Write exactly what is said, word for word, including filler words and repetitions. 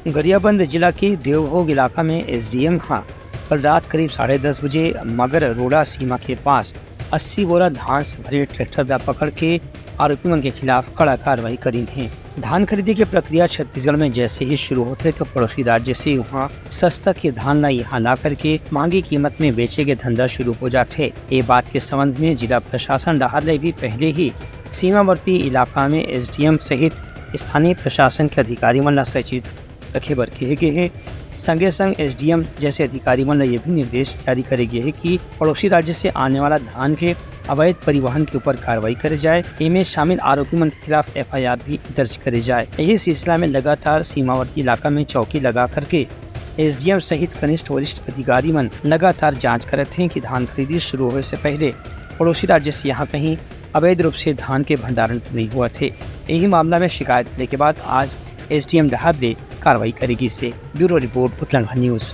गरियाबंद जिला के देवभोग इलाका में एसडीएम हा कल रात करीब साढ़े दस बजे मगर रोड़ा सीमा के पास अस्सी बोरा धान से भरे ट्रैक्टर ला पकड़ के आरोपी मन के खिलाफ कड़ा कार्रवाई करीन हे। धान खरीदी के प्रक्रिया छत्तीसगढ़ में जैसे ही शुरू होथे, तो पड़ोसी राज्य से वहां सस्ता के धान ला यहाँ ला करके महंगी कीमत में बेचे के धंधा शुरू हो जाथे। ये बात के संबंध में जिला प्रशासन डहार ले भी पहले ही सीमावर्ती इलाका में एसडीएम सहित स्थानीय प्रशासन के अधिकारी मन ला सचेत रखे बर कहे गे हे। संगे संग एसडीएम जैसे अधिकारी मन ला ये भी निर्देश जारी करे गे हे कि पड़ोसी राज्य से आने वाला धान के अवैध परिवहन के ऊपर कार्रवाई करे जाए। एमे शामिल आरोपी मन के खिलाफ एफआईआर भी दर्ज करे जाए। यही सिलसिला में लगातार सीमावर्ती इलाका में चौकी लगा करके एसडीएम सहित कनिष्ठ वरिष्ठ अधिकारी मन लगातार जांच करत हें कि धान खरीदी शुरू होए से पहले पड़ोसी राज्य से यहाँ कहीं अवैध रूप से धान के भंडारण तो नहीं हुआ थे। यही मामला में शिकायत मिले के बाद आज एसडीएम डहार ले कार्रवाई करे गिस हे। Bureau report, Utlangha news.